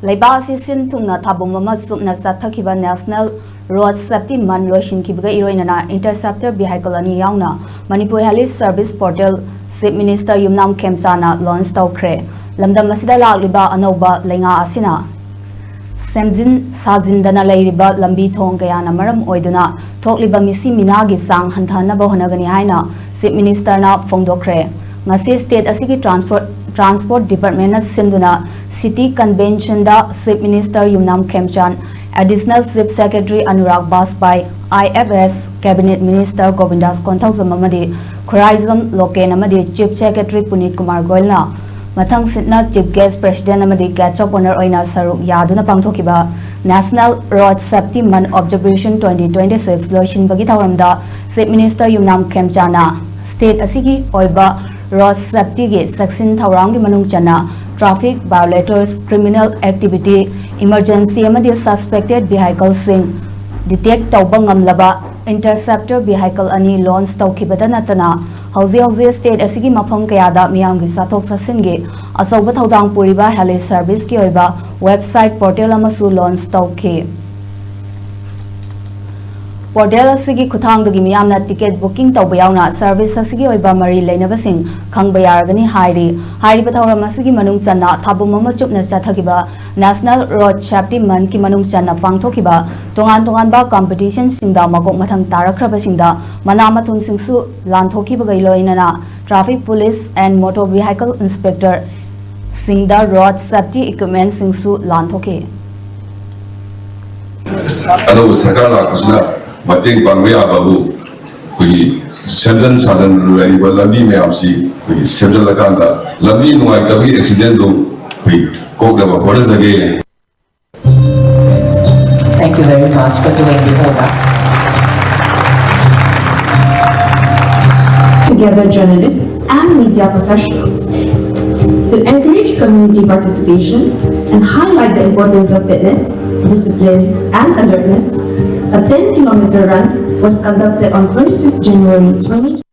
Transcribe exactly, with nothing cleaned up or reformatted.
ꯂꯩꯕꯥꯛ ꯑꯁꯤ ꯁꯤꯟ ꯊꯨꯡꯅ ꯊꯥꯕꯨꯝ ꯑꯃ ꯆꯨꯞꯅ ꯆꯠꯊꯈꯤꯕ National Road Safety Month ꯂꯣꯏꯁꯤꯟꯈꯤꯕꯒ ꯏꯔꯣꯏꯅꯅ interceptor vehicle ꯑꯅꯤ ꯌꯥꯎꯅ Manipur Heli Service Portal Chief Minister ꯌꯨꯝꯅꯥꯝ ꯈꯦꯝꯆꯥꯅ launch ꯇꯧꯈ꯭ꯔꯦ꯫ ꯂꯝꯗꯝ ꯑꯁꯤꯗ ꯂꯥꯛꯂꯤꯕ ꯑꯅꯧꯕ ꯂꯩꯉꯥꯛ ꯑꯁꯤꯅ ꯁꯦꯝꯖꯤꯟ ꯁꯥꯖꯤꯟꯗꯅ ꯂꯩꯔꯤꯕ ꯂꯝꯕꯤ ꯊꯣꯡ ꯀꯌꯥꯅ ꯃꯔꯝ ꯑꯣꯏꯗꯨꯅ ꯊꯣꯛꯂꯤꯕ ꯃꯤꯁꯤ ꯃꯤꯅꯥꯒꯤ ꯆꯥꯡ ꯍꯟꯊꯍꯟꯅꯕ ꯍꯣꯠꯅꯒꯅꯤ ꯍꯥꯏꯅ Chief Minister ꯅ ꯐꯣꯡꯗꯣꯛꯈ꯭ꯔꯦ꯫ ꯉꯁꯤ state ꯑꯁꯤꯒꯤ Transport, Transport Department ꯅ ꯁꯤꯟꯗꯨꯅ City Convention the Chief Minister Yumnam ꯈꯦꯝꯆꯥꯟ, Additional Chief Secretary Anurag ꯕꯥꯖꯄꯥꯏ, I F S, Cabinet Minister Govindas Konthoujam ꯑꯃꯗꯤ ꯈꯨꯔꯥꯏꯖꯝ ꯂꯣꯀꯦꯟ ꯑꯃꯗꯤ Chief Secretary ꯄꯨꯅꯤꯠ ꯀꯨꯃꯥꯔ ꯒꯣꯌꯜꯅ ꯃꯊꯪꯁꯤꯠꯅ Chief Guest, President ꯑꯃꯗꯤ Guest of Honour ꯑꯣꯏꯅ ꯁꯔꯨꯛ ꯌꯥꯗꯨꯅ ꯄꯥꯡꯊꯣꯛꯈꯤꯕ National Road Safety Month Observation twenty twenty six ꯂꯣꯏꯁꯤꯟꯕꯒꯤ ꯊꯧꯔꯝꯗ Chief Minister ꯌꯨꯝꯅꯥꯝ ꯈꯦꯝꯆꯥꯅ state ꯑꯁꯤꯒꯤ ꯑꯣꯏꯕ road safety ꯒꯤ ꯆꯦꯛꯁꯤꯟ ꯊꯧꯔꯥꯡꯒꯤ ꯃꯅꯨꯡ ꯆꯟꯅ traffic violators, criminal activity, emergency ꯑꯃꯗꯤ suspected vehicle ꯁꯤꯡ detect ꯇꯧꯕ ꯉꯝꯂꯕ interceptor vehicle ꯑꯅꯤ launch ꯇꯧꯈꯤꯕꯗ ꯅꯠꯇꯅ, ꯍꯧꯖꯤꯛ ꯍꯧꯖꯤꯛ state ꯑꯁꯤꯒꯤ ꯃꯐꯝ ꯀꯌꯥꯗ ꯃꯤꯌꯥꯝꯒꯤ ꯆꯠꯊꯣꯛ ꯆꯠꯁꯤꯟꯒꯤ ꯑꯆꯧꯕ ꯊꯧꯗꯥꯡ ꯄꯨꯔꯤꯕ Heli Service ꯀꯤ ꯑꯣꯏꯕ website portal ꯑꯃꯁꯨ launch ꯇꯧꯈꯤ꯫ Portal ꯑꯁꯤꯒꯤ ꯈꯨꯠꯊꯥꯡꯗꯒꯤ ꯃꯤꯌꯥꯝꯅ ticket booking ꯇꯧꯕ ꯌꯥꯎꯅ service ꯑꯁꯤꯒꯤ ꯑꯣꯏꯕ ꯃꯔꯤ ꯂꯩꯅꯕꯁꯤꯡ ꯈꯪꯕ ꯌꯥꯔꯒꯅꯤ ꯍꯥꯏꯔꯤ꯫ ꯍꯥꯏꯔꯤꯕ ꯊꯧꯔꯝ ꯑꯁꯤꯒꯤ ꯃꯅꯨꯡ ꯆꯟꯅ ꯊꯥꯕꯨꯝ ꯑꯃ ꯆꯨꯞꯅ ꯆꯠꯊꯈꯤꯕ National Road Safety Month ꯀꯤ ꯃꯅꯨꯡ ꯆꯟꯅ ꯄꯥꯡꯊꯣꯛꯈꯤꯕ ꯇꯣꯉꯥꯟ ꯇꯣꯉꯥꯟꯕ competition ꯁꯤꯡꯗ ꯃꯀꯣꯛ ꯃꯊꯪ ꯇꯥꯔꯛꯈ꯭ꯔꯕꯁꯤꯡꯗ ꯃꯅꯥ ꯃꯊꯨꯝꯁꯤꯡꯁꯨ ꯂꯥꯟꯊꯣꯛꯈꯤꯕꯒ ꯂꯣꯏꯅꯅ Traffic Police and Motor Vehicle Inspector ꯁꯤꯡꯗ road safety equipment ꯁꯤꯡꯁꯨ ꯂꯥꯟꯊꯣꯛꯈꯤ꯫ ꯑꯅꯧꯕ ꯁꯔꯀꯥꯔ ꯂꯥꯛꯄꯁꯤꯅ ꯃꯇꯦꯡ ꯄꯥꯡꯕ ꯌꯥꯕꯕꯨ ꯑꯩꯈꯣꯏꯒꯤ ꯁꯦꯝꯖꯤꯟ ꯁꯥꯖꯤꯟ ꯂꯩꯔꯤꯕ ꯂꯝꯕꯤ ꯃꯌꯥꯝꯁꯤ ꯑꯩꯈꯣꯏꯒꯤ ꯁꯦꯝꯖꯤꯜꯂꯀꯥꯟꯗ ꯂꯝꯕꯤ ꯅꯨꯡꯉꯥꯏꯇꯕꯒꯤ accident ꯗꯨ ꯑꯩꯈꯣꯏ ꯀꯣꯛꯅꯕ ꯍꯣꯠꯅꯖꯒꯦ꯫ Thank you very much for doing the honor. Together journalists and media professionals to encourage community participation and highlight the importance of fitness, discipline and alertness. A ten kilometer run was conducted on twenty-fifth January twenty